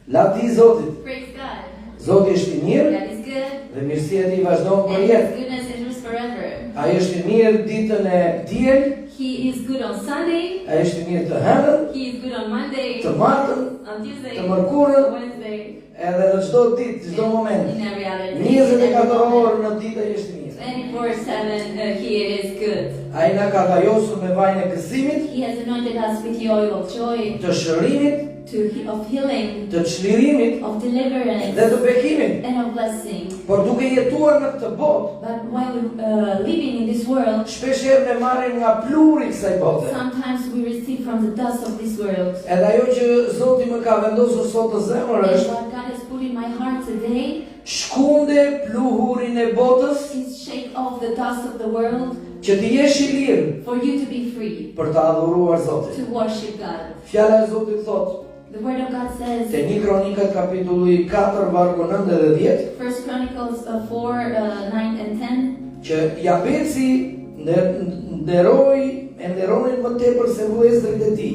Lavdi Zotit. Praise God. Zoti është i mirë God is good. dhe mirësia e tij vazhdon për And jetë. His goodness endures forever. Ai është i mirë ditën e diel, He is good on Sunday. ai është i mirë të hënën, He is good on Monday. të martën, On Tuesday. të mërkurën, Wednesday. edhe në çdo ditë, çdo moment. In every other day. 24 orë në ditë ai është i mirë. 24/7 uh, He is good. Ai na ka vajosur me vajin e gëzimit, He has anointed us with the oil of joy, të shërimit, to he- of healing, të çlirimit of deliverance, dhe të bekimit. and of blessing. Por duke jetuar në këtë botë, But while uh, living in this world, shpesh herë ne marrim nga pluri i kësaj bote. sometimes we receive from the dust of this world. Edhe ajo që Zoti më ka vendosur sot në zemër And është what God has put in my heart today shkunde pluhurin e botës is shake off the dust of the world që të jesh i lirë for you to be free për të adhuruar Zotin. to worship God. Fjala e Zotit thotë The Word of God says, te një Kronikat kapitulli 4 vargu 9 dhe 10 First Chronicles uh, 4, uh, 9 and 10, që Jabeci nder- nderoi e nderonin më tepër se vëllezërit e tij.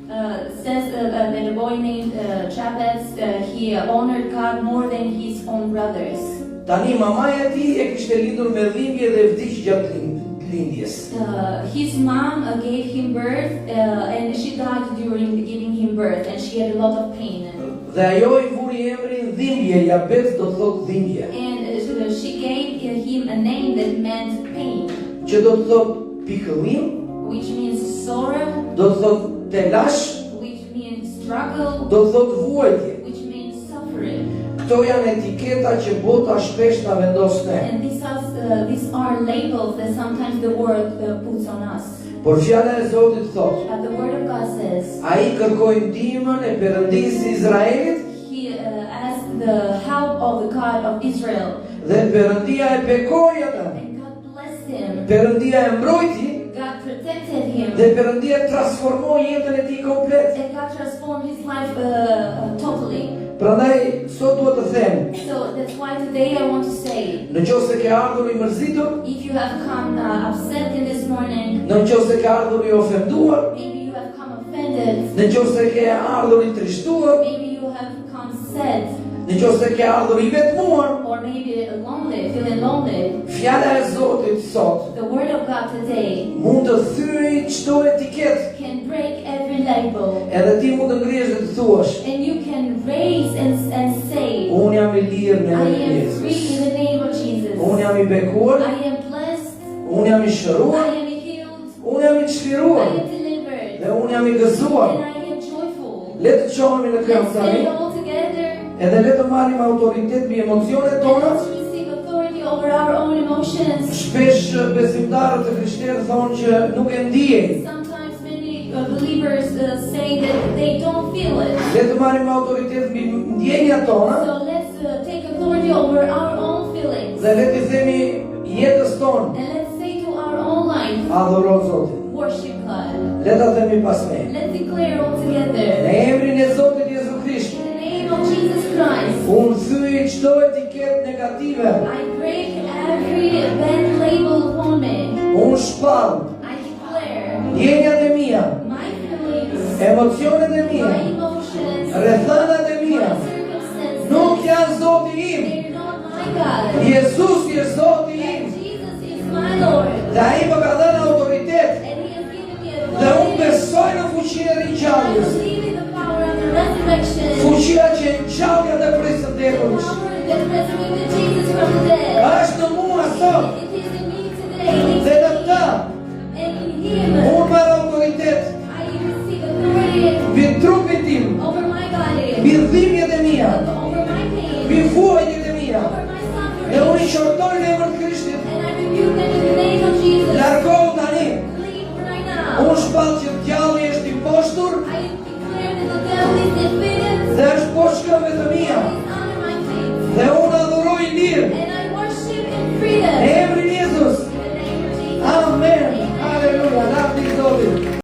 uh, says uh, uh, that a boy named uh, Jabez, uh, he honored God more than his own brothers. Tani mamaja e tij e kishte lindur me dhimbje dhe vdiq gjatë lind- lindjes. Uh, his mom uh, gave him birth uh, and she died during giving him birth and she had a lot of pain. Dhe ajo i vuri emrin dhimbje, Jabez do të thotë dhimbje, And uh, she gave him a name that meant pain, që do të thotë pikëllim, which means sorrow, do të thotë telash, which means struggle, do të thotë vuajtje. which means suffering. Këto janë etiketa që bota shpesh na vendos ne. And these are, uh, these are labels that sometimes the world uh, puts on us. Por fjala e Zotit thotë, But the Word of God says, ai kërkoi ndihmën e Perëndisë së Izraelit He uh, asked the help of the God of Israel, dhe Perëndia e bekoi atë. and God blessed him. Perëndia e mbrojti God protected him, dhe Perëndia transformoi jetën e tij komplet. and God transformed his life uh, uh, totally. Prandaj sot dua të them, So that's why today I want to say, në qoftë se ke ardhur i mërzitur, if you have come uh, upset in this morning, në qoftë se ke ardhur i ofenduar, maybe you have come offended, në qoftë se ke ardhur i trishtuar, maybe you have come sad, në qoftë se ke ardhur i vetmuar, or maybe lonely, feeling lonely. fjala e Zotit sot The Word of God today mund të thyej çdo etiketë. can break every label, Edhe ti mund të ngrihesh dhe të thuash, and you can raise and, and say, unë jam i lirë në I emrin e am free in Jezus. the name of Jesus. Unë jam i bekuar, I am blessed. unë jam i I shëruar, am healed. unë jam i I çliruar am delivered. dhe unë jam i gëzuar. And I am joyful. Le të çohemi në këmbë Let's tani, stand all together edhe le të marrim autoritet mbi emocionet and tona. let's receive authority over our own emotions. Shpesh besimtarët të krishterë thonë që nuk e ndjej. Sometimes many uh, believers uh, say that they don't feel it. Le të marrim autoritet mbi ndjenjat tona So let's uh, take authority over our own feelings. dhe le t'i themi jetës tonë, And let's say to our own life, adhuro Zotin. worship God. Le ta themi pas ne. Let's declare all together. Në emrin e Zotit Jezu Krisht, In the name of Jesus Christ, unë thyej çdo etiketë negative. I break every bad label upon me. Unë shpall I declare ndjenjat e mia, my feelings, emocionet e my mia, emotions, rrethanat e mia, my circumstances. nuk janë Zoti im. They're not my God. Jezusi është Zoti im But Jesus is my Lord. dhe ai më ka dhënë autoritet And He has given me dhe unë authority. besoj në fuqinë e I ringjalljes. believe in the power of the resurrection. Fuqia që ngjalli atë prej së The vdekurish. power that resurrected Jesus from the dead. Është në mua sot It is in me today. It is dhe në in me. të. And in Him, Unë marr autoritet I receive authority mbi trupin tim, over my body, mbi dhimbjet e mia, over my pain, mbi vuajtjet e mia. over my Dhe unë i suffering. qortoj në emër të Krishtit. And I rebuke them in the name of Jesus. Largohu tani. Leave right now. Unë shpall që djalli.